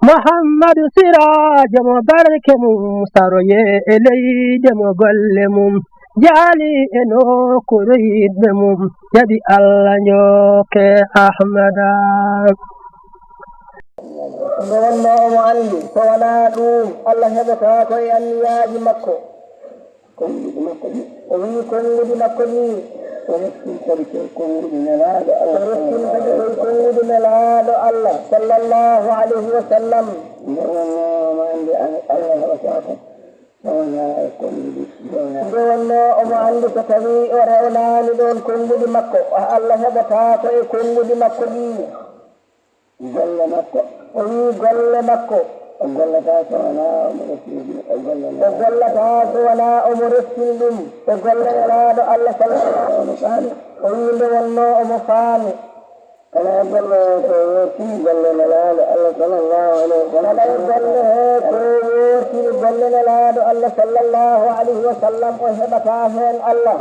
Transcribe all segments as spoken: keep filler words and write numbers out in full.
Muhammadu Siraajo mo barke mum saroye e leyde mo golle mum jaali e nokkuure yiɗɓe mum jaɓi Allah njokke Ahmada. Nde wonno omo anndi so wonaa ɗuum Allah heɓotaako e anniyaaji makko. Konnguɗi makko ɗi. O wii konnguɗi makko ɗi. O restin kadi koye konnguɗi nelaaɗo Allah. O restin kadi koye konnguɗi nelaaɗo Allah sallallahu alayhi wa sallam. Nde wonno omo anndi Allah heɓotaako so wonaa e konnguɗi. Nde wonno omo anndi so tawii o rewnaani ɗoon konnguɗi makko, Allah heɓotaako e konnguɗi makko ɗi. Golle makko. O wii golle makko. O gollataa so wonaa omo restinɗi e golle. O gollataa so wonaa omo restin ɗum e golle nelaaɗo Allah sallallahu alayhi wa sallam. O wii nde wonno omo faami. Kala e golle ko wootiri golle nelaaɗo Allah sallallahu alayhi wa sallam. Kala e golle he ko wootiri golle nelaaɗo Allah sallallahu alayhi wa sallam o heɓataa heen Allah.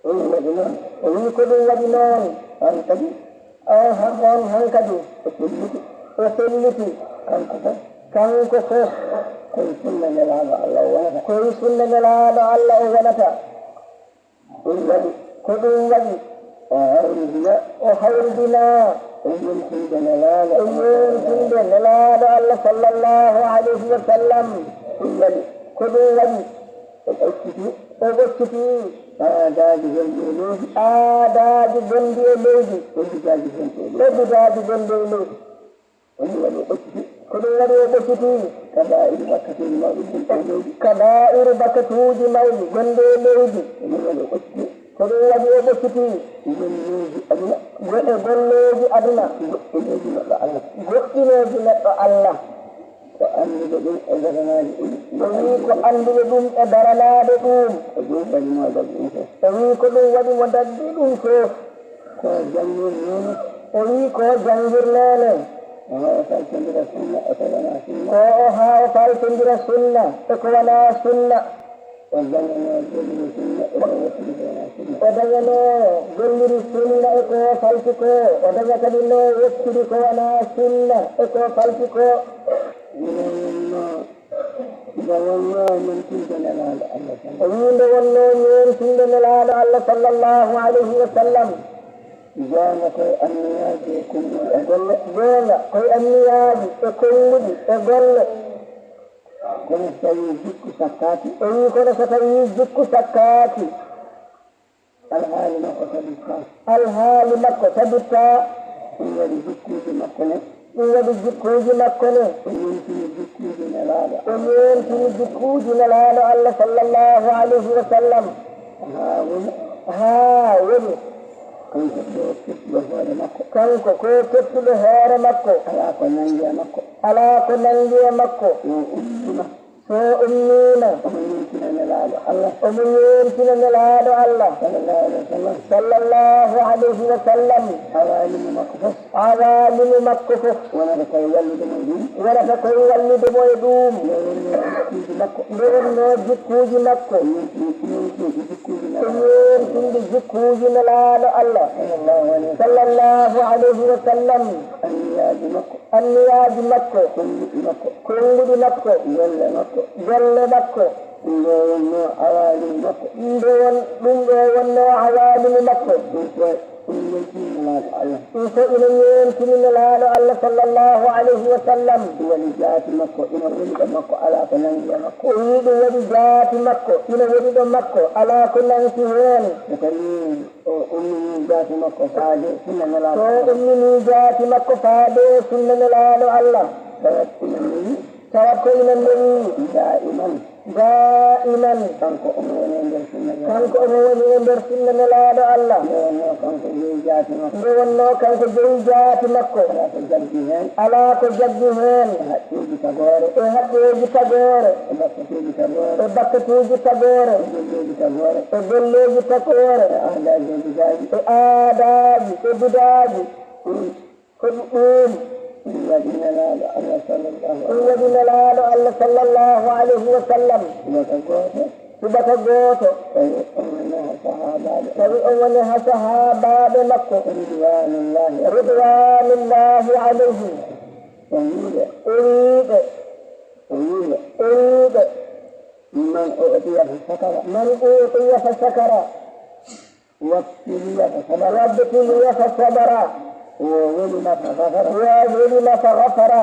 Ɗum waɗi noon. O wii ko ɗum waɗi noon. On kadi. On han, on hankadi. O selliti. O selliti. Kanko fof. Kanko fof. Koye sunna nelaaɗo Allah o wonata. Koye sunna nelaaɗo Allah o wonata. Ɗum waɗi. Ko ɗum waɗi. O hawridina. O hawridina. E yontude nelaaɗo. E yontude nelaaɗo Allah sallallahu alayhi wa sallam. Ɗum waɗi. Ko ɗum waɗi. O ɓocciti. O ɓocciti. Aadaaji gonɗi e leydi. Aadaaji gonɗi e leydi. E bidaaji gonɗi e leydi. E bidaaji gonɗi e leydi. Ko ɗum waɗi o ɓocciti. Ko ɗum waɗi o ɓocciti. Kabaa'iru bakkatuuji mawɗi gonɗi e leydi. Kabaa'iru bakkatuuji mawɗi gonɗi e leydi. Ko ɗum waɗi o ɓocciti. Ko ɗum waɗi o ɓocciti. Golleeji aduna. Go-, e golleeji aduna. Goɗɗinooji neɗɗo Allah. Goɗɗinooji neɗɗo Allah. Ko anndude ɗum e daranaaɗe ɗum. O wii ko anndude ɗum e daranaaɗe ɗum. Ko ɗum waɗi mo daggi ɗum fof. O wii ko ɗum waɗi mo daggi ɗum fof. Ko janngirneene. O wii ko janngirneene. Ko haa o faltondira sunna e ko wonaa sunna. Ko haa o faltondira sunna e ko wonaa sunna. O dañanoo golliri sunna e ko wottiri ko wonaa sunna. O dañanoo golliri sunna e ko falti ko. O daña kadi no wottiri ko wonaa sunna e ko falti ko. Nde wonnoo, nde wonnoo ñemtinde Nelaaɗo Allah sallallahu. O wii nde wonnoo ñemtinde Nelaaɗo Allah sallallahu alayhi wa sallam. Goonga koye anniyaaji e konnguɗi e golle. Goonga koye anniyaaji e konnguɗi e golle. Kono so tawii jikku sakkaaki. O wii kono so tawii jikku sakkaaki. Alhaali makko tabittaa. Alhaali makko tabittaa. Ɗum waɗi jikkuuji makko ne. Ɗum waɗi jikkuuji makko ne. O ñeentini jikkuuji Nelaaɗo. O ñeentini jikkuuji Nelaaɗo Allah sallallahu alayhi wa sallam. Haa woni. Haa woni. Kanko ko keppuɗo hoore makko. Kanko ko keppuɗo hoore makko. Alaa ko nanngi e makko. Alaa ko nanngi e makko. Yo ummima. So ummiima. Omo ñeemtina Nelaaɗo Allah. Omo ñeemtina Nelaaɗo Allah. Sallallahu alayhi wa sallam. Sallallahu alayhi wa sallam. Awaalimu makko fof. Awaalimu makko fof. Wonata koye wallude mo e ɗum. Wonata koye wallude mo e ɗum. Nde wonnoo jikkuuji makko. Nde wonnoo jikkuuji makko. Ñeemtini, ñeemtini jikkuuji Nelaaɗo. Ñeemtini jikkuuji Nelaaɗo Allah. Sallallahu alayhi wa sallam. Sallallahu alayhi wa sallam. Anniyaaji makko. Anniyaaji makko. Konnguɗi makko. Konnguɗi makko. Golle makko. Golle makko. Ɗum ɗo wonnoo awaalimu makko. Ɗum ɗo won-, ɗum ɗo wonnoo awaalimu makko. Ɗum ko, ɗum ñeemtini Nelaaɗo Allah. Ɗum ko ina ñeemtini Nelaaɗo Allah sallallahu alayhi wa sallam. Ɗum waɗi jaati makko, ina woni ɗo makko, alaa ko nanngi e makko. O wii ɗum waɗi jaati makko, ina woni ɗo makko, alaa ko nanngi heen. So tawii O ummini jaati makko faade sunna Nelaaɗo. So ummini jaati makko faade sunna Nelaaɗo Allah. Tawat ina newi. Tawat ko ina newi. Daa'iman. Daa'iman. Kanko omo woni e nder sunna Nelaaɗo. Kanko omo woni e nder sunna Nelaaɗo Allah. Nde wonnoo kanko jeyi jaati makko. Nde wonnoo kanko jeyi jaati makko. Alaa ko jaggi heen. Alaa ko jaggi heen. E haqqeeji tagoore. E haqqeeji tagoore. E bakkatuuji tagoore. E bakkatuuji tagoore. E golleeji tagoore. E golleeji tagoore. E aadaaji e bidaaji. E aadaaji e bidaaji. Ɗum. Ko ɗum. Ɗum waɗi Nelaaɗo Allah sallallahu alayhi wa sallam. Ɗum waɗi Nelaaɗo Allah sallallahu alayhi wa sallam. Subaka gooto. Subaka gooto. Tawi omo woni haa sahaabaaɓe. Tawi omo woni haa sahaabaaɓe makko. Ridwanullahi. Ridwanullahi alayhim. O O wi'i ɓe, o wi'i ɓe, o wi'i ɓe, من أعطي فشكر من أعطي فشكر وابتلي فصبر وابتلي فصبر وظلم فغفر وظلم فغفر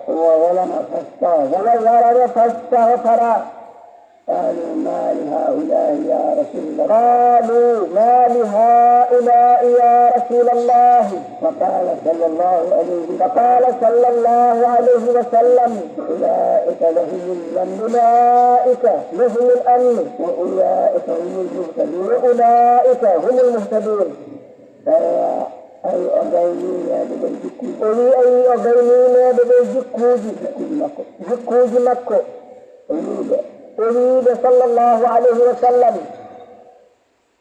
وظلم فاستغفر وظلم فاستغفر. قالوا ما لهؤلاء يا رسول الله. قالوا ما لهؤلاء يا رسول الله. فقال صلى الله عليه فقال صلى الله عليه وسلم. أولئك لهم الأمن. أولئك لهم الأمن. وأولئك هم المهتدون. وأولئك هم المهتدون. Ayo, ayo, o gayni neɗɗo ɓe jikkuuji. O wi'i, ayi, o gayni neɗɗo ɓe jikkuuji. Jikkuuji makko. Jikkuuji makko. O wi'i ɓe. O wi'i ɓe, sallallahu alayhi wa sallam.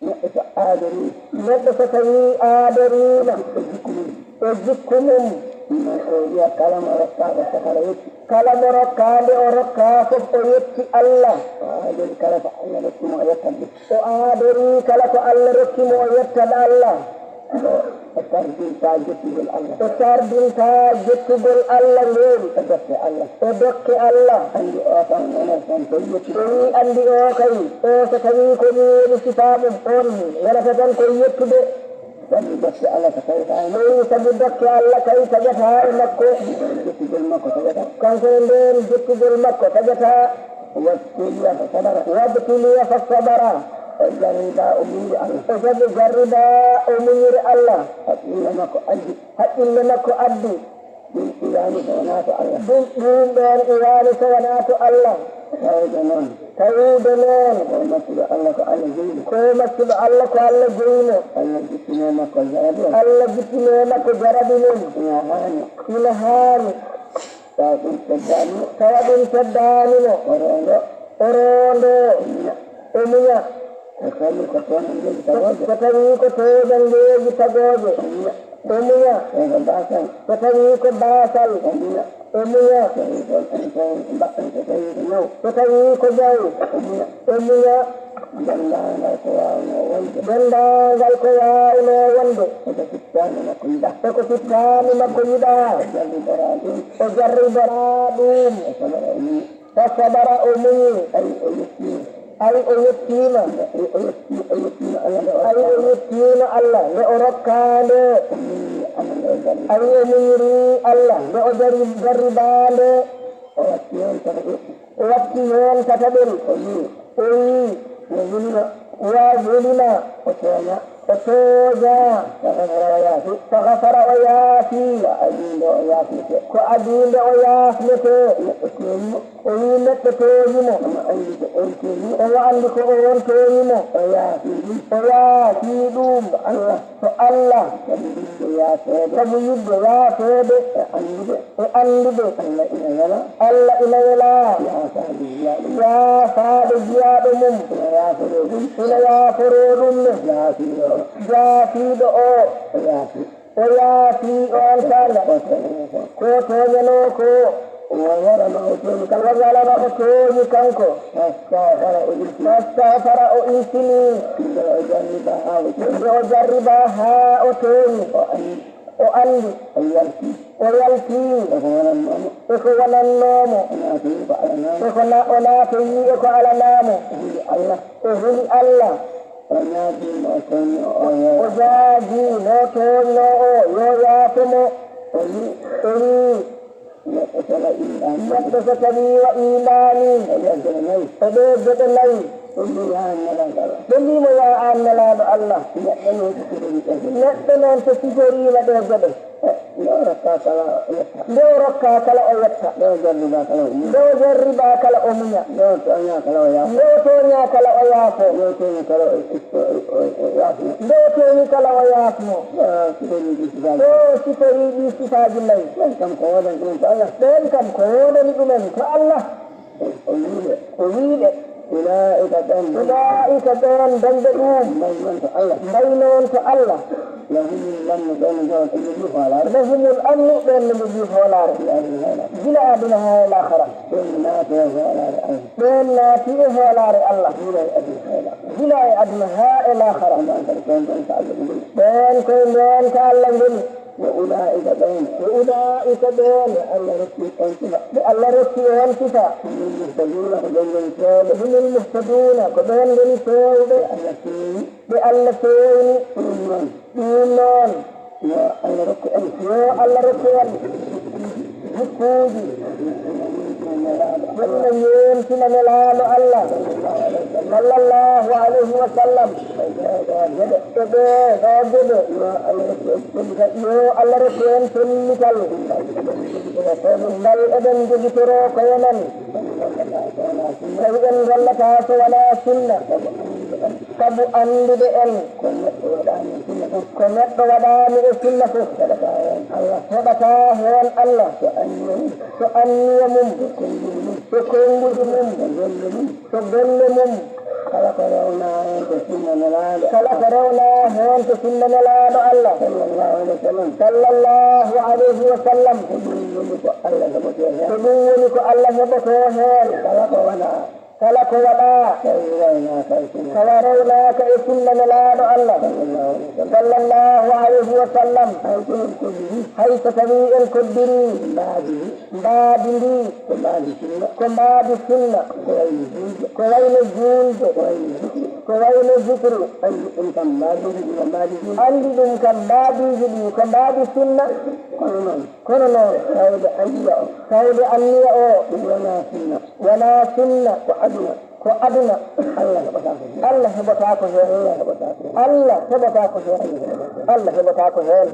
Neɗɗo so aadori. Neɗɗo so tawii aadoriima. E jikku mum. E jikku mum. Ɗum noon o wi'a kala mo rokkaaka sakara yetti. Kala mo rokkaa nde o rokkaa fof o yetti Allah. O aadori kala ko Allah rokki mo o yettan ɗum. O aadori kala ko Allah rokki mo o yettan Allah. O tardintaa jettugol Allah. O tardintaa jettugol Allah ngol. E dokke Allah. E dokke Allah. Anndi o tan wonata tan ko yetti. O wi'i anndi o kay. O so tawii ko ɗum woni sifaa mum, on wonata tan ko yettude. Sabu dokke Allah ko taƴataa e makko. Sabu dokke Allah kay taƴataa e makko. Jettugol makko taƴataa. Kanko e ndeen jettugol makko taƴataa. وابتلي فصبر. وابتلي فصبر. O jarribaa, o muñi Allah. O jarri-, jarribaa, o muñiri Allah. Haqqille makko addi. Haqqille makko addi. Ɗum iwaani so wonaa to Allah. Ɗum, ɗum ɗoon iwaani so wonaa to Allah. Tawde noon. Tawde noon. Ko maccuɗo Allah ko Allah jeyi mo. Ko maccuɗo Allah ko Allah jeyi mo. Allah jippinoo makko jarabi on. Allah jippinoo makko jarabi mum. Ina haani. Ina haani. Tawa ɗum teddaani mo. Tawa ɗum teddaani mo. O roondo. O roondo. O muña. O muña. So tawii ko toñanngeeji tagooje. So tawii ko toñanngeeji tagooje. O muña. O muña. So tawii ko baasal. So tawii ko baasal. O muña. O muña. So tawii ko, so tawii ko mbaɗɗon, so tawii ko ñaw. So tawii ko ñaw. O muña. O muña. Denndaangal ko waawnoo wonde. Denndaangal ko waawnoo wonde. E ko fittaandu makko yiɗaa. E ko fittaandu makko yiɗaa. O jarriboraa ɗum. O jarriboraa ɗum. O sabara, o muñi. Fa sabara, o muñi. Ari o yettiima. Ari o yettiima. Ari o yetti-, o yettiima Allah nde o, ari o yettiima Allah nde o rokkaa nde. O muñi Allah nde o jarri. Ari o muñiri Allah nde o jari-, jarribaa nde. O watti heen tataɓel. O watti heen tataɓel. O wi'i. O wi'i. Wa zulima. Wa zulima. O tooña. O tooña. Fa gafara o yaafi. Fa gafara o yaafi. Ko adii nde o yaafirte. Ko adii nde o yaafnete. Neɗɗo tooñi mo. O wi'i neɗɗo tooñi mo. Omo anndi ko oon tooñi mo. Omo anndi ko oon tooñi mo. O yaafi ɗum. O yaafi ɗum. Ko Allah. Ko Allah. Sabu yiɗde yaafeede. Sabu yiɗde yaafeede. E anndude. E anndude. Allah ina wela. Allah ina wela. Yaafaade jiyaaɗo mum. Yaafaade jiyaaɗo mum. Ina yaaforoo ɗum. Ina yaaforoo ɗum ne. Jaafiiɗo o. Jaafiiɗo o. O yaafi. O yaafi on kala. Ko tooñanoo kon. Ko tooñanoo ko. Wa zalama o tooñi kanko. Wa zalama o tooñi kanko. Fastagfara o iltini. Fastagfara o iltini. Nde o jarribaa haa o tooñi. Nde o jarribaa haa o tooñi. O anndi. O anndi. O yalti. O yalti. E ko wonannoo mo. E ko wonannoo mo. O naatoyi ko alanaa mo. E ko na-, o naatoyi e ko alanaa mo. O huli Allah. O huli Allah. O ñaagii mo o tooñnoo o, o jaajii mo o tooñnoo o, yo yaafo mo. O wi'i. O wi'i. Neɗɗo so waɗii ɗum. Neɗɗo so tawii waɗii ɗaani. E ɗee geɗe nayi. E ɗee geɗe nayi. Ɓe mbii, "Yaa Nelaaɗo Allah." Ɓe mbii mo, "Yaa aan Nelaaɗo Allah." Neɗɗo noon so siforiima ɗee geɗe. Neɗɗo noon so siforiima ɗee geɗe. E, nde o rokkaa kala o yetta. Nde o rokkaa kala o yetta. Nde o jarribaa kala o muña. Nde o jarribaa kala o muña. Nde o tooñaa kala o yaafo. Nde o tooñaa kala o yaafo. Nde o tooñi kala o, o, o, o yaafno. Nde o tooñi kala o yaafno. O siforii ɗii sifaaji. O siforii ɗii sifaaji nayi. Ɓeen kam ko woodani ɗumen ko Allah. Ɓeen kam ko woodani ɗumen ko Allah. O wi'i ɓe. O wi'i ɓe. Ulaa'ika ɓeen. Ulaa'ika ɓeen dañɓe ɗum. Mbayi noon to Allah. Mbayi noon to Allah. Lahumul amnu, ɓeen no njogii hoolaare. Lahumul amnu, ɓeen no njogii hoolaare. Gila aduna haa e laakhara. Gila aduna haa e laakhara. Ɓeen naati e hoolaare Allah. Ɓeen naati e hoolaare Allah. Gila e aduna haa e laakhara. Gila e aduna haa e laakhara. Ɓeen kadi ko e ndeen ko Allah ngoni. Ɓeen ko e ndeen ko Allah ngoni. وأولئك ɓeen. وأولئك ɓeen. Ɓe Allah rokki on sifa. Ɓe Allah rokki on sifa. هم المهتدون ko ɓeen ngoni feewɓe. هم المهتدون ko ɓeen ngoni feewɓe. Allah feewi. Ɓe Allah feewni. Ɗum noon. Ɗum noon. Yo Allah rokku en. Yo Allah rokku en. Jikkuuji. Wonno ñeemtina Nelaaɗo Allah. Sallallahu alayhi wa sallam. E ɓe ɗo geɗe. Yo Allah rokku en pellital. Ngal eɗen jogitoroo koye men. Tawi en gollataa so wonaa sunna. Sabu anndude en. Ko neɗɗo waɗaani e sunna fof. Ko neɗɗo waɗaani e sunna fof. Heɓataa heen Allah. Heɓataa heen Allah. So anniya mum. So anniya mum. So konguɗi mum. So konguɗi mum. So golle mum. So golle mum. Kala ko rewnaa heen ko sunna Nelaaɗo. Kala ko rewnaa heen ko sunna Nelaaɗo Allah. Sallallahu alayhi wa sallam. Sallallahu alayhi wa sallam. Ko ɗum woni ko Allah heɓotoo heen. Ko ɗum woni ko Allah heɓotoo heen. Kala ko waɗaa. Kala ko waɗaa. Tawi rewnaaka e sunna. Tawa rewnaaka e sunna Nelaaɗo Allah. Sallallahu alayhi wa sallam. Sallallahu alayhi wa sallam. Hay so en koddiri. Hay so tawii en koddiri. Mbaadi ndi. Mbaadi ndi. Ko mbaadi sunna. Ko mbaadi sunna. Ko wayno juulde. Ko wayno juulde. Ko wayno zikru. Ko wayno zikru. Anndi ɗum kam mbaadiiji ɗi ko mbaadi juulde. Anndi ɗum kam mbaadiiji ɗi ko mbaadi sunna. Kono noon. Kono noon. Tawde anniya o. Tawde anniya o. Ɗum wonaa sunna. Wonaa sunna. Ko aduna. Ko aduna. Allah heɓataa ko heen. Allah heɓataa ko heen. Allah heɓataa ko heen. Allah heɓataa ko heen. Allah heɓataa ko heen.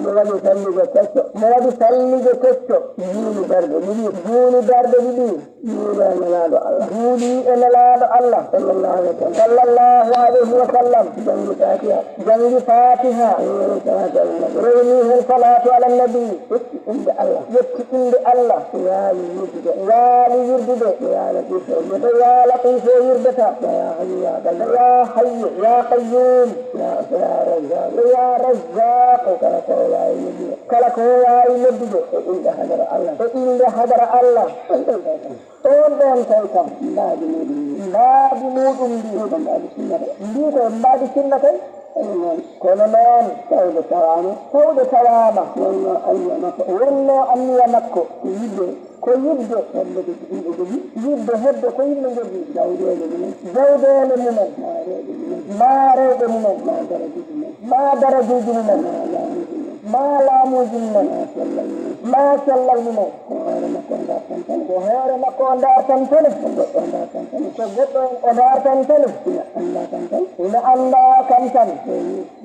Mo waɗi sallige kecco. Mo waɗi sallige kecco. Juuli darɗe ɗiɗi. Juuli darɗe ɗiɗi. Juuli e Nelaaɗo Allah. Juuli e Nelaaɗo Allah. Sallallahu alayhi wa sallam. Sallallahu alayhi wa sallam. Janngi Faatiha. Janngi Faatiha. Rewni salaatu ala nabi. Rewni heen salaatu ala nabi. Yetti innde Allah. Yetti innde Allah. Waali wirdude. Waali wirdude. Yaa Latiif o wirdata. Yaa Latiif o wirdata. Yaa Hayyu yaa Qayyuum. Yaa Hayyu yaa Qayyuum. Yaa, yaa Razzaaq. Yaa Razzaaq. Kala ko waawi noddude. Kala ko waawi noddude. E innde hadara Allah. E innde hadara Allah. On ɗon tawi kam. On ɗon tawi kam. Mbaadi muuɗum ndi. Mbaadi muuɗum ndi. Ndi ko mbaadi sunna kay. Ndi ko mbaadi sunna kay. Kono noon. Kono noon. Tawde tawaama. Tawde tawaama. Wonno anniya makko. Wonno anniya makko. Ko yiɗde. Ko yiɗde. Heɓde ko yimɓe njogii. Yiɗde heɓde ko yimɓe njogii. Jawɗeele mumen. Jawɗeele mumen. Maa rewɓe mumen. Maa rewɓe mumen. Maa darajuuji mumen. Maa darajuuji mumen. Maa laamuuji mumen. Maa laamuuji mumen. Maa cellal mumen. Maa cellal mumen. Ko hoore makko o ndaartantano. Ko hoore makko o ndaartantano. Ko goɗɗo o ndaartantano. Ko goɗɗo o ndaartantano. Ina anndaa kam tan. Ina anndaa kam tan. Ko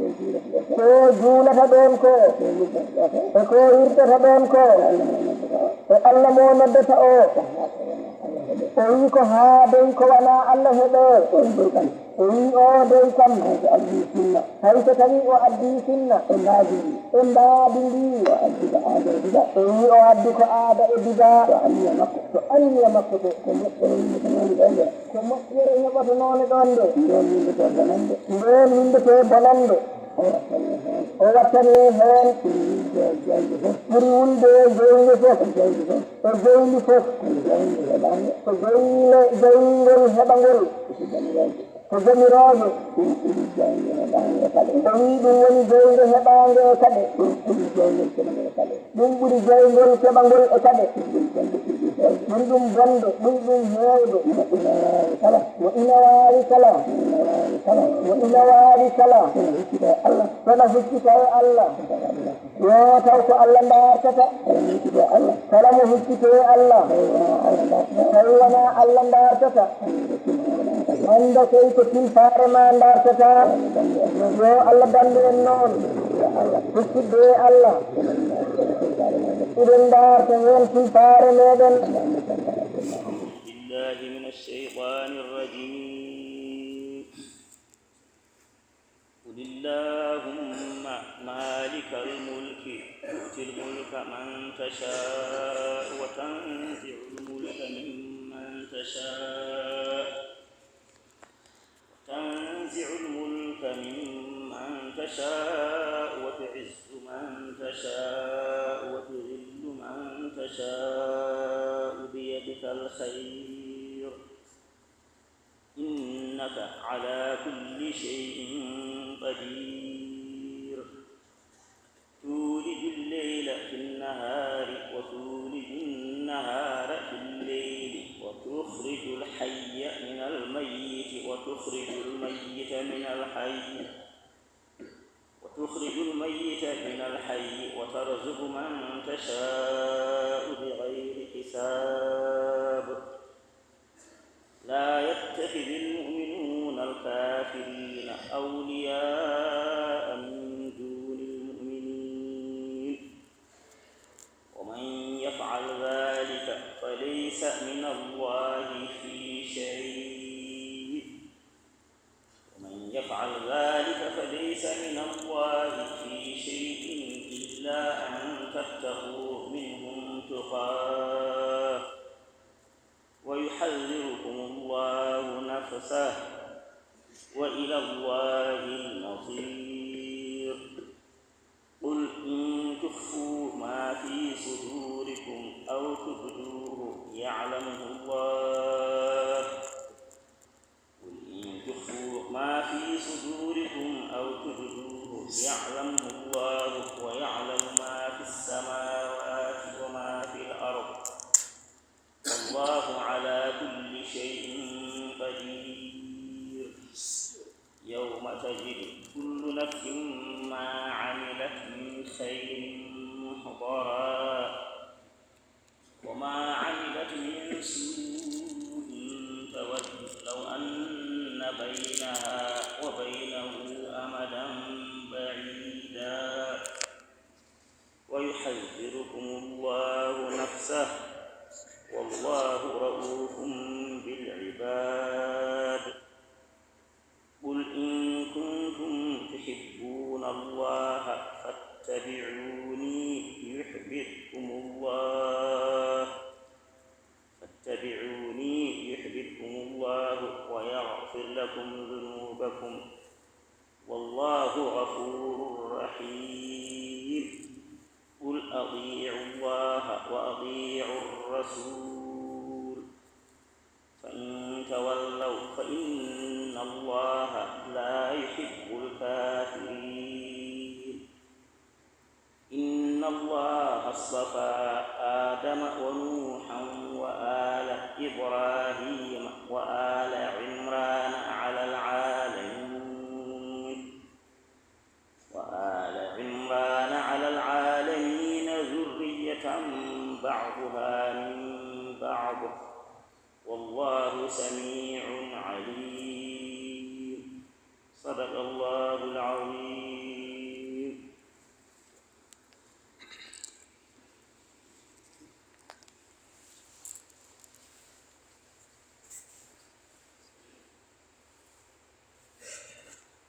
juulata ɗoon ko. Ko juulata ɗoon ko. Ko wirtata ɗoon ko. E ko wirtata ɗoon ko. E Allah mo noddata o. E Allah mo noddata o. O wii ko haa dey ko wonaa Allah heɓee. O wii ko haa dey ko wonaa Allah heɓee. O wii ɗum kam. O wii o dey kam. Hay so addii sunna. Hay so tawii o addii sunna. E mbaadi ndi. E mbaadi ndi. O addi ko aada e bida. O wii o addi ko aada e bida. Ko anniya makko. Ko anniya makko ko. Ko moƴƴere yimɓe ko noon ɗo nde. Ko moƴƴere heɓotonoo ne ɗoon nde. Ndeen winndetee bonannde. Ndeen winndetee bonannde. O wattani heen. O wattani heen. Ɓuri wulde jawdi fof. Ɓuri wulde jawdi fof. E jawdi fof. E jawdi fof. Ko jawdi heɓaande. Ko jawle, jawngol heɓangol. Ko jamirooje. Ko jamirooje. Ɗum ɓuri jawdi heɓaande e kade. O wii ɗum woni jawdi heɓaande e kade. Ɗum ɓuri jawdi heɓaande e kade. Ɗum ɓuri jawngol keɓangol e kade. Ɓuri ɗum bonde, ɓuri ɗum heewde. Mo ina waawi kala. Mo ina waawi kala. Mo ina waawi kala. Mo ina waawi kala. Kono huccita e Allah. Kono huccita e Allah. Yo taw ko Allah ndaartata. Kala mo huccita e Allah. Kala mo huccita e Allah. Tawi wonaa Allah ndaartata. Tawi wonaa Allah ndaartata. Annda sey ko tilfaare ma ndaartata. Yo Allah dandu en noon. Huccitde e Allah. Eɗen ndaarta heen tilfaare meeɗen. بالله من الشيطان الرجيم. قل اللهم مالك الملك تؤتي الملك من تشاء وتنزع الملك ممن تشاء تنزع الملك ممن تشاء وتعز من تشاء وتذل من تشاء بيدك الخير إنك على كل شيء قدير. تولج الحي من الميت وتخرج الميت من الحي، وتخرج الميت من الحي وترزق من تشاء بغير حساب. لا يتخذ المؤمنون الكافرين أولياء من دون المؤمنين، ومن يفعل ذلك فليس من الله في شيء، ومن يفعل ذلك فليس من الله في شيء إلا أن تتقوا منهم تقاه، ويحذركم الله نفسه، وإلى الله المصير. قل إن تخفوا ما في صدوركم أو تبدوه يعلمه الله، قل إن تخفوا ما في صدوركم أو تبدوه يعلمه الله، ويعلم ما في السماوات وما في الأرض، والله على كل شيء قدير. يوم تجد كل نفس ما عملت من خير محضرا، وما عملت من سوء تود لو أن بينها وبينه أمدا بعيدا، ويحذركم الله نفسه، والله رءوف بالعباد. قل إن كنتم تحبون الله فاتبعوني يحببكم الله، فاتبعوني يحببكم الله ويغفر لكم ذنوبكم، والله غفور رحيم. قل أطيعوا الله وأطيعوا الرسول، فإن تولوا فإن الله لا يحب الكافرين. إن الله اصطفى آدم ونوحا وآل إبراهيم وآل عمران على العالمين، وآل عمران على العالمين ذرية بعضها من بعض، والله سميع عليم. صدق الله العظيم.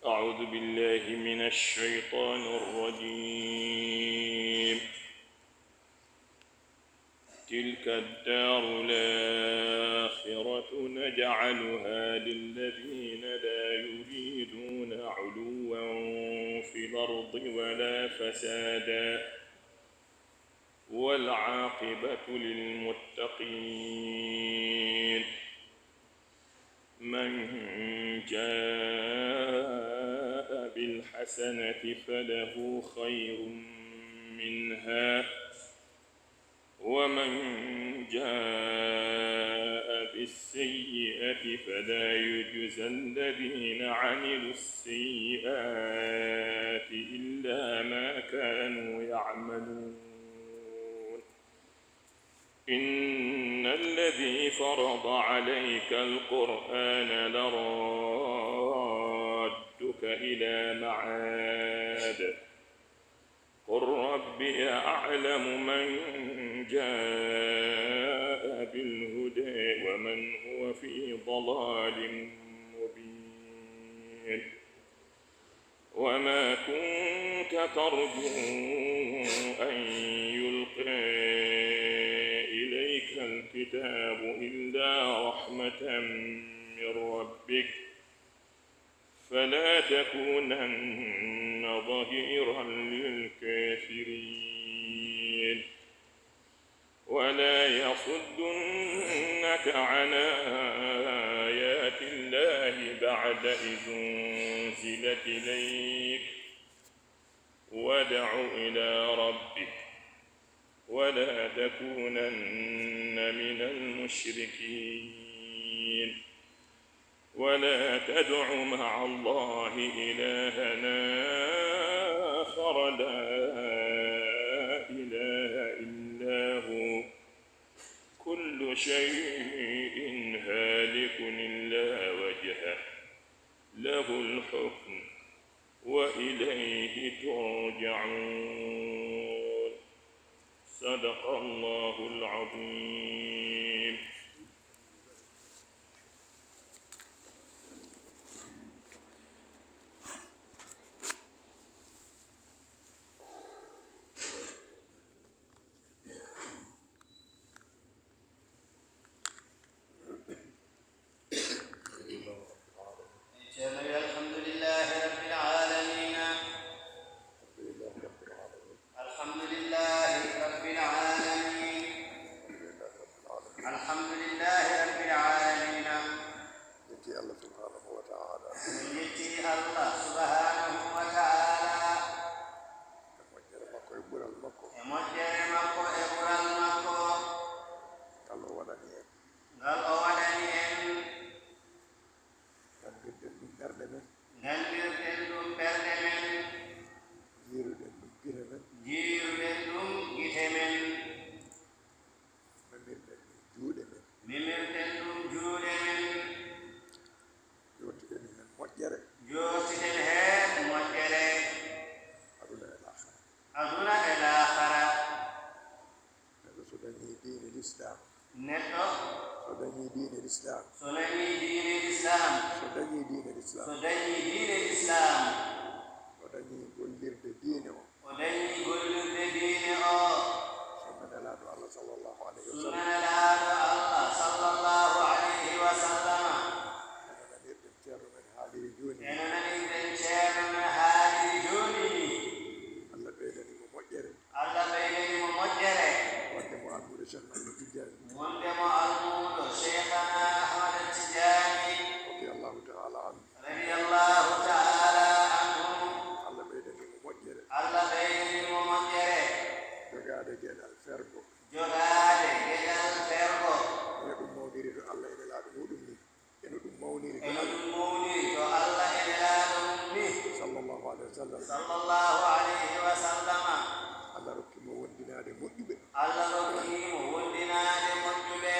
أعوذ بالله من الشيطان الرجيم. تلك الدار الآخرة نجعلها للذين لا يريدون علوا في الأرض ولا فسادا، والعاقبة للمتقين. من جاء بالحسنة فله خير منها، ومن جاء بالسيئة فلا يجزى الذين عملوا السيئات إلا ما كانوا يعملون. إن الذي فرض عليك القرآن لرادك إلى معاد، قل ربي أعلم من جاء بالهدى ومن هو في ضلال مبين. وما كنت ترجو أن يلقى إليك الكتاب إلا رحمة من ربك، فلا تكونن ظهيرا للكافرين. ولا يصدنك عن آيات الله بعد إذ أنزلت إليك، وادع إلى ربك، ولا تكونن من المشركين. ولا تدع مع الله إلها آخر، لا إله إلا هو، كل شيء هالك إلا وجهه، له الحكم وإليه ترجعون. صدق الله العظيم. Ceerno wi, الحمد لله رب العالمين. الحمد لله رب العالمين. الحمد لله رب العالمين. Yetti Allah subhanahu wa ta'ala. En yetti Allah subhanahu wa ta'ala. E moƴƴere makko, e ɓural makko. E moƴƴere makko, e ɓural makko. Ngal o waɗani en. Ngal o waɗani en. Nganndirɗen ɗum ɓerɗe men. Nganndirɗen ɗum ɓerɗe men. Njiiruɗen ɗum gite men. Njiiruɗen ɗum gite men. Memirɗen ɗum juuɗe men. Memirɗen ɗum juuɗe men. Jooɗtiɗen heen moƴƴere. Jooɗtiɗen heen moƴƴere. Aduna e laakhara. Aduna e laakhara. Neɗɗo so dañii diine Lislaam. Neɗɗo. So dañii diine Lislaam. So dañii diine Lislaam. So dañii diine Lislaam. So dañii diine Lislaam. So dañii gollirde diine o. O dañii gollirde diine o. Sunna Nelaaɗo Allah sallallahu alayhi wa sallam. Sunna Nelaaɗo Allah sallallahu alayhi wa sallam. Eno nanirɗen ceerno men haaliri jooni. Eno nanirɗen ceerno men haaliri jooni. Allah ɓeydani mo moƴƴere. Allah ɓeydani mo moƴƴere. Wonde mo almuudo Cheikh Ahmad Tidiane. Wonde mo almuudo Cheikhana Ahmad Tidiane. Radiyallahu ta'ala anhu. Radiyallahu ta'ala anhu. Allah ɓeydani mo moƴƴere. Allah ɓeydani mo moƴƴere. Jogaade geɗal fergo. Jogaade geɗal fergo. Ene ɗum mawniri to Allah e Nelaaɗo muɗum ni. Ene ɗum mawniri to Allah. Ene ɗum mawniri to Allah e Nelaaɗo mum ni. Sallallahu alayhi wa sallam. Sallallahu alayhi wa sallam. Allah rokki mo wondinaade moƴƴuɓe. Allah rokki mo wondinaade moƴƴuɓe.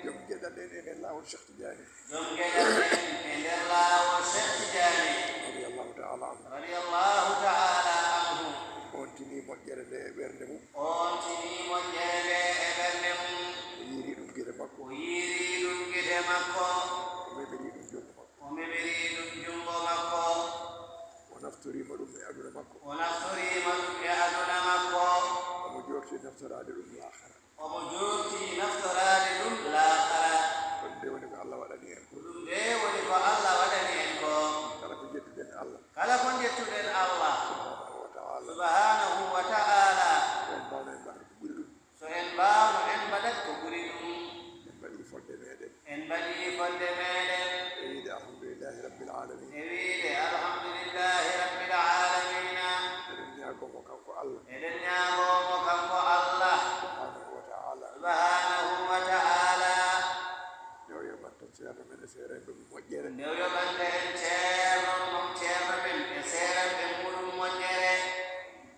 Joom geɗal en e nder laawol Cheikh Tidiane. Joom geɗal en e nder laawol Cheikh Tidiane. Radiyallahu ta'ala anhu. Radiyallahu ta'ala anhu. On tini moƴƴere nde e ɓernde mum. On tini moƴƴere nde e ɓernde mum. O yiiri ɗum gite makko. O yiiri ɗum gite makko. O memiri ɗum junngo makko. O memiri ɗum junngo makko. O naftoriima ɗum e aduna makko. O naftoriima ɗum e aduna makko. Omo joorti naftoraade ɗum laakhara. Omo joorti naftoraade ɗum laakhara. Ko ɗum de woni ko Allah waɗani en ko. Ko ɗum de woni ko Allah waɗani en ko. Kala ko njettuɗen Allah. Kala ko njettuɗen Allah. Subhanahu wa ta'ala. Subhanahu wa ta'ala. Ko en mbaawno en mbaɗata ko ɓuri ɗum. So en mbaawno en mbaɗat ko ɓuri ɗum. En mbaɗii fodde meeɗen. En mbaɗii fodde meeɗen. E wiide alhamdulillahi rabbil alamin. E wiide alhamdulillahi rabbil alamina. Eɗen ñaagoo mo kanko Allah. Eɗen ñaagoo mo kanko Allah. Subhanahu wa ta'ala. Subhanahu wa ta'ala. Nde o yoɓanta ceerno men e seerenɓe mum moƴƴere. Nde o yoɓanta en ceerno mum, ceerno men e seerenɓe muɗum moƴƴere.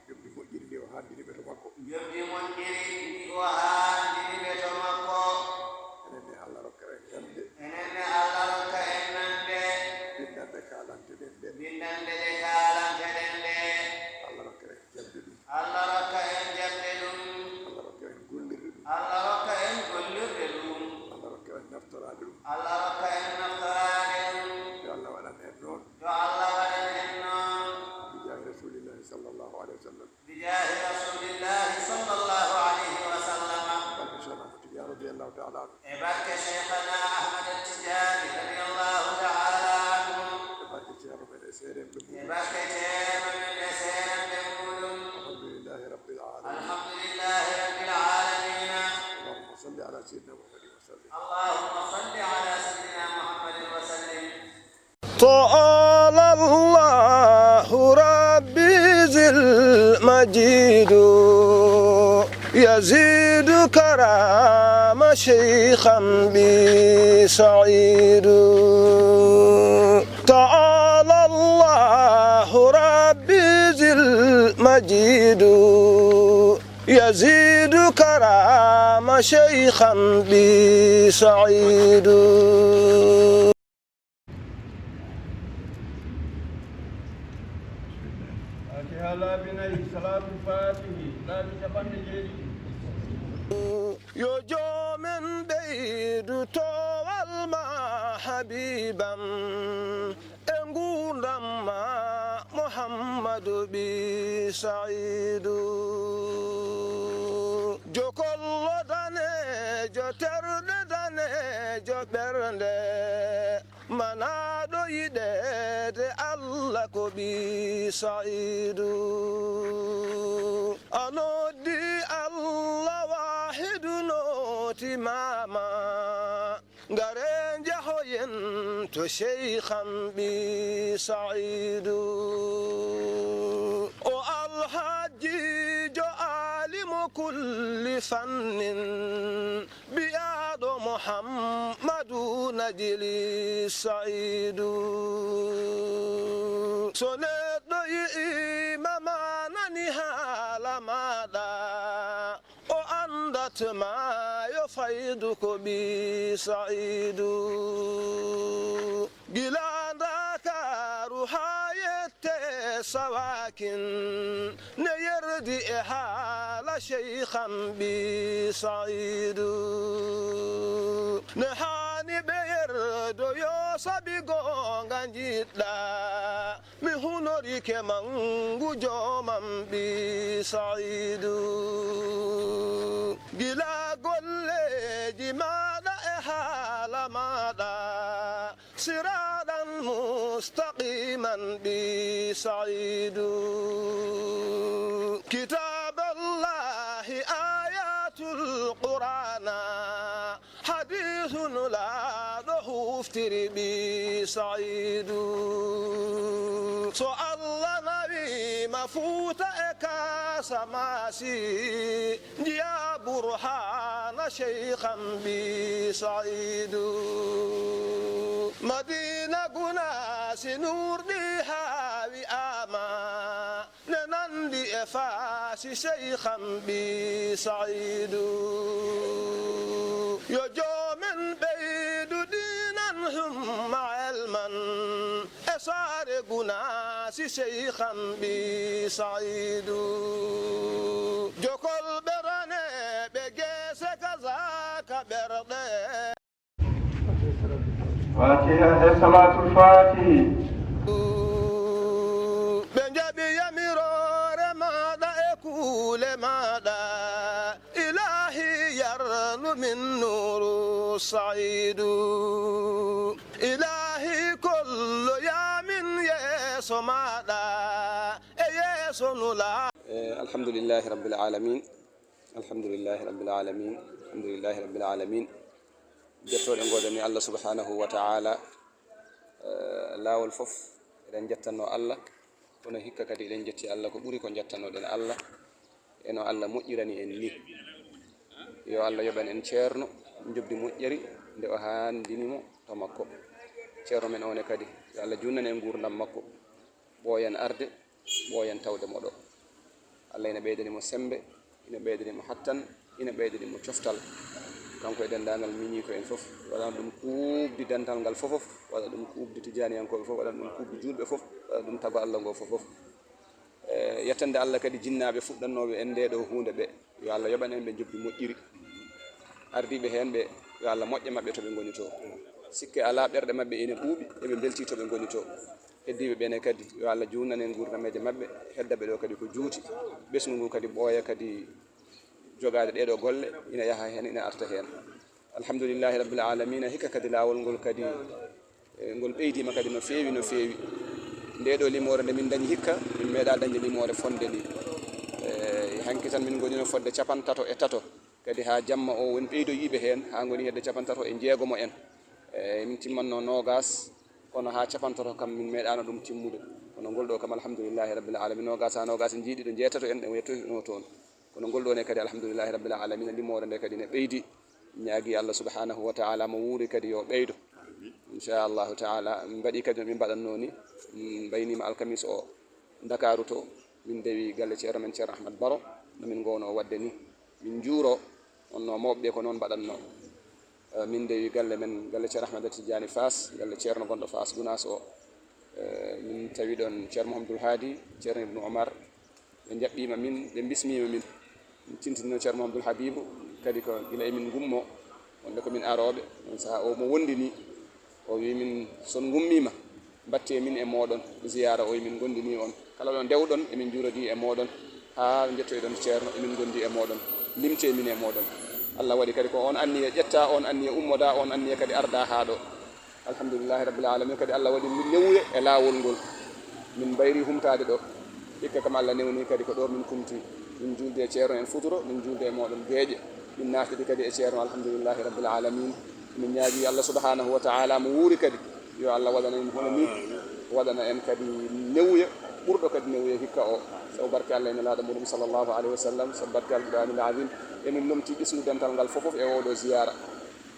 Njoɓdi moƴƴiri ndi o haandini ɓe to makko. Njoɓdi moƴƴiri ndi o haandini ɓe to makko. Enen ne Allah rokka en ñande. Enen ne Allah rokka en nande. Binndannde kaalanteɗen nde. Binndannde nde kaalanteɗen nde. Allah rokka en jaɓde ɗum. Allah rokka en jaɓde ɗum. Allah rokka en gollirde ɗum. Allah rokka en gollirde ɗum. Allah rokka en naftoraade ɗum. Allah rokka en naftoraade ɗum. Yo Allah waɗan en noon. Yo Allah waɗan en noon. Bijaahi Rasulillahi sallallahu alayhi wa sallam. Bijaahi Rasulillahi sallallahu alayhi wa sallam. Barke Cheikh Ahmad Tidiane radiyallahu ta'ala anhu. E barke Cheikhana Ahmad Tidiane radiyallahu ta'ala anhu. E barke ceerno men e seerenɓe muɗum. E barke ceerno men e seerenɓe muɗum. Alhamdulillahi rabbil alamin. Alhamdulillahi rabbil alamin. Allahumma salli ala sayyidina Muhammadin wa sallim. Allahumma salli ala sayyidina Muhammadin wa sallim. To Allahu Rabbi zil majidu yazidu karama. شيخا بي سعيد. تعالى الله ربي ذي المجيد، يزيد كرام شيخا بي سعيد. Fatiha laabi nayi, salaatul faatihi laabi capanɗe jeeɗiɗi. Yo joomen ɓeydu toowal ma habiibam, e nguurndam ma Muhammadu ɓii Sa'iidu. Jokollo daneejo, terɗe daneejo, ɓernde manaaɗo yiɗeede Allah ko ɓii Sa'iidu. A noddi Allah waahidu nootimaama. Ngare njahoyen to Sheykhan ɓii Sa'iidu. O alhajjiijo aalimu kulli fannin. Biyaaɗo Muhammadu Najli Sa'iidu. So neɗɗo yi'iima ma nani haala maaɗa, o anndat ma yo faydu ko ɓii Sa'iidu. Gila Ndakaaru haa yette Sawakin, ne yerdi e haala Sheykhan ɓii Sa'iidu. Ne haani ɓe yerdo yo sabi goonga njiɗɗa. Mi hunorike manngu joomam ɓii Sa'iidu. Gila golleeji maaɗa e haala maaɗa. Siraaɗan mustaqiman ɓii Sa'iidu. Kitaaballahi ayatul Qur'aana. Hadiisu Nulaaɗo huuftiri ɓii Sa'iidu. So Allah nawiima Fuuta e Kaasamaasi, njiya burhaana Sheykhan ɓii Sa'iidu. Madiina Gunaasi nuurɗi haawi ama. Ne nanndi e faasi Sheykhan ɓii Sa'iidu. Yo joomen ɓeydu diinan humma elman. E saare Gunaasi Sheykhan ɓii Sa'iidu. Jokol ɓe raneeɓe geese kazaaka ɓerɗe. Fatiha e salaatul faatihi. Ɓe njaɓi yamiroore maaɗa e kuule maaɗa. Ilaahi yarnu min nuuru Sa'iidu. Ilaahi kollo yaamin yeeso maaɗa e yeeso Nulaa. Eh, alhamdulillahi rabbil alamin. Alhamdulillahi rabbil alamin. Alhamdulillahi rabbil alamin. Jettooɗe ngoodani Allah subhanahu wa ta'ala. Eh, laawol fof eɗen njettanno Allah, kono hikka kadi eɗen njetti Allah ko ɓuri ko njettannoɗen Allah. E no Allah moƴƴirani en ni. Yo Allah yoɓan en ceerno njoɓdi moƴƴiri nde o haandini mo to makko. Ceerno men o ne kadi, yo Allah junnane en nguurndam makko. Ɓooyan arde, ɓooyan tawde mo ɗo. Allah ina ɓeydani mo semmbe, ina ɓeydani mo hattan, ina ɓeydani mo coftal. Kanko e denndaangal miñiiko en fof, waɗana ɗum kuuɓdi dental ngal fof fof, waɗa ɗum kuuɓdi tijaaniyankooɓe fof, waɗana ɗum kuuɓdi juulɓe fof, waɗa ɗum tago Allah ngo fof fof. Eh, yettande Allah kadi jinnaaɓe fuɗɗannooɓe en ndee ɗoo huunde ɓe. Yo Allah yoɓan en ɓe njoɓdi moƴƴiri. Ardiiɓe heen ɓe, yo Allah moƴƴe maɓɓe to ɓe ngoni to. Sikke alaa, ɓerɗe maɓɓe ene ɓuuɓi, eɓe mbeltii to ɓe ngoni to. Heddiiɓe ɓe ne kadi, yo Allah juutnan en nguurdameeje maɓɓe, hedda ɓe ɗo kadi ko juuti. Ɓesngu ngu kadi ɓooya kadi jogaade ɗee ɗoo golle, ina yaha heen, ina arta heen. Alhamdulillahi rabbil alamina, hikka kadi laawol ngol kadi, eh, ngol ɓeydiima kadi no feewi, no feewi. Ndee ɗoo limoore nde min ndañi hikka, min meeɗaa dañde limoore fonnde ni. Eh, hanki tan min ngonino fodde capantato e tato. Kadi haa jamma o woni ɓeydoyiiɓe heen, haa ngoni hedde capantato e jeegomo en. Eh, min timmanno noogaas, kono haa capantato kam min meeɗaano ɗum timmude. Kono ngol ɗoo kam alhamdulillahi rabbil alamin, noogaas haa noogaas e jeeɗiɗo, jeetato en ɗe yettoyno toon. Kono ngol ɗoo ne kadi alhamdulillahi rabbil alamin, limoore nde kadi ne ɓeydi. Ñaagi Allah subhanahu wa ta'ala mo wuuri kadi yo ɓeydo. Inchallahu ta'ala, min mbaɗi kadi no min mbaɗatno ni. Min mbaynima alkamis o Ndakaaru to, min ndewi galle ceerno men Ceerno Ahmad Baro, no min ngowno waɗde ni. Min njuuro on no mawɓe ɓe ko noon mbaɗatno. Eh, min ndewi galle men, galle Ceerno Ahmad Tijjani Faas, galle ceerno gonɗo Faas Gunaas o. Eh, min tawi ɗon Ceerno Mouhamadoul Haadi, Ceerno Ibnu Omar, ɓe njaɓɓiima min, ɓe mbismiima min. Min tintinno Ceerno Mouhamadoul Habibu kadi ko gila emin ngummo, wonde ko min arooɓe. On sahaa o mo wondini, o wi min, "So on ngummiima, mbattee min e mooɗon ziyaara." O wi min, "Ngondinii on. Kala ɗo ndewɗon, emin njuurodii e mooɗon, haa njettoyɗon ceerno, emin ngondi e mooɗon. Limtee min e mooɗon." Allah waɗi kadi ko on anniya ƴetta, on anniya ummoda, on anniya kadi arda haa ɗo. Alhamdulillahi rabbil alamin, kadi Allah waɗi min newuye e laawol ngol. Min mbayri humtaade ɗo. Hikka kam Allah newni kadi ko ɗo min kumti. Min juulde e ceerno en futuro, min juulde e mooɗon geeƴe. Min naftidi kadi e ceerno, alhamdulillahi rabbil alamin. Min ñaagi Allah subhanahu wa ta'ala mo wuuri kadi, yo Allah waɗana en hono ni, waɗana en kadi newuye, ɓurɗo kadi newuye hikka o. Sabu barke Allah e Nelaaɗo muɗum sallallahu alayhi wa sallam, sabu barke Alqur'anil Azim. Emin lomti ɓesngu dental ngal fof fof e oɗo ziyara.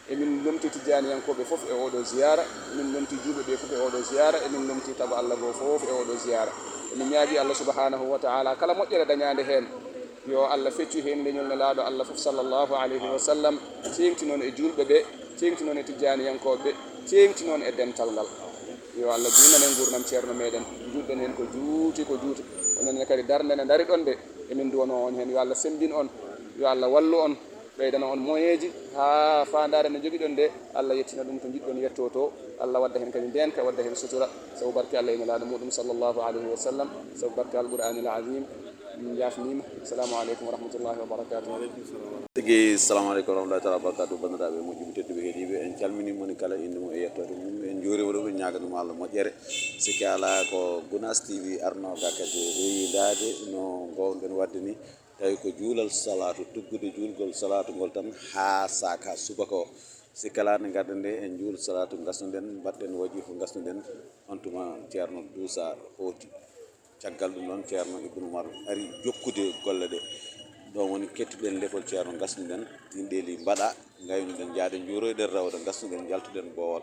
Emin lomti tijjaniyankooɓe fof e oɗo ziyara, emin lomti juulɓe ɓe fof e oɗo ziyara, emin lomti tago Allah goo fof e oɗo ziyara. Emin ñaagi Allah subhanahu wa ta'ala kala moƴƴere dañaande heen, yo Allah feccu heen leñol Nelaaɗo Allah fof sallallahu alayhi wa sallam, teeŋti noon e juulɓe ɓe, teeŋti noon e tijjaniyankooɓe ɓe, teeŋti noon e dental ngal. Yo Allah juunan en nguurndam ceerno meɗen, njuutɗen heen ko juuti, ko juuti. Onon ne kadi darnde nde ndariɗon nde, emin nduwanoo on heen, yo Allah semmbin on, yo Allah wallu on. Ɓeydana on moyeeji haa faandaare nde njogiɗon nde, Allah yettina ɗum to njiɗɗon yetto to. Allah wadda heen kadi ndeenka, wadda heen sutura, sabu barke Allah e Nelaaɗo muɗum sallallahu alayhi wa sallam, sabu barke Alqur'anil Azim. Min njaafniima. Assalamu aleykum wa rahmatullahi wa barakatuh. Tigi, assalamu aleykum wa rahmatullahi taala wa barakatuh. Banndiraaɓe moƴƴuɓe tedduɓe heɗiiɓe, en calminii moni kala innde mum e yettoode mum. En njuuriima ɗum, en ñaaganiima Allah moƴƴere. Sikke alaa ko Gunaas T V arno ga kadi rewindaade no ngoownoɗen waɗde ni. Tawi ko juulal salaatu, tuggude juulgol salaatu ngol tan haa saaka subaka o. Sikke alaa nde ngarɗen nde en njuul salaatu ngasnuɗen, mbaɗɗen wajifa ngasnuɗen, on tuma ceerno duusa hooti. Caggal ɗum ɗoon ceerno Ibnu Umar ari jokkude golle ɗe. Ɗoon woni kettuɗen lefol ceerno ngasnuɗen, tinɗeeli mbaɗa, ngaynuɗen, njaaden njuuroyɗen rewde, ngasnuɗen, njaltuɗen boowal.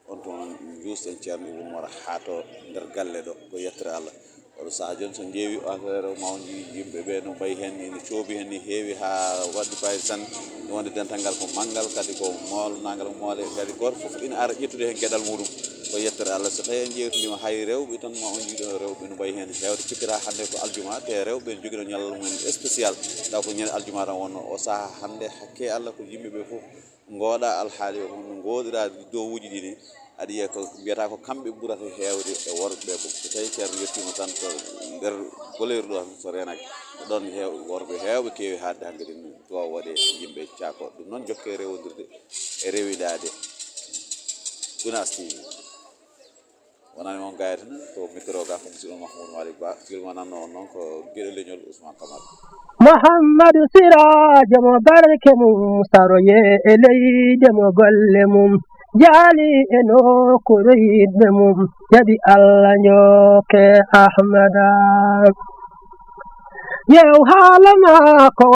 On tuma njuusɗen ceerno Ibnu Umar haa to nder galle ɗo, ko yettere Allah. Oɗo sahaa jooni so njeewi affaire o ma on njii yimɓe ɓe no mbayi heen, ina coobi heen, ni heewi haa waɗi fayida tan. Ɗum wonde dental ngal ko manngal, kadi ko moolnaangal moole, kadi gooto fof ina ara ƴettude heen geɗal muɗum. Ko yettere Allah, so tawi en ƴeewtiima hay rewɓe tan ma on njii ɗo rewɓe no mbayi heen heewde. Cikkata hannde ko aljuma, te rewɓe ne njogino ñalal mumen spécial. Taw ko ñande aljuma tan wonno o sahaa hannde, hakke Allah ko yimɓe ɓe fof ngooɗa alhaali o, no ngooɗira dowuuji ɗi ni, aɗa yiya ko mbiyata ko kamɓe ɓurata heewde e worɓe ɓe fof. So tawi ceerno yettiima tan ko nder golleyru ɗo tan, so reenaaki, ko ɗoon heew-, worɓe heewɓe keewi haaɗde hankadi ɗo waɗe yimɓe caako. Ɗum noon jokke rewondirde e rewindaade Gunaas T V. Wonani mon gayata tan to micro ga ko musidɗo Mahmoud Malick Ba, filmananno on noon ko geɗo leñol Ousmane Camara. Muhammadu Sirajo mo barke mum saroye e leyde mo golle mum jaali e nokkuure yiɗɓe mum, jaɓi Allah njokke Ahmada. Yew haala maako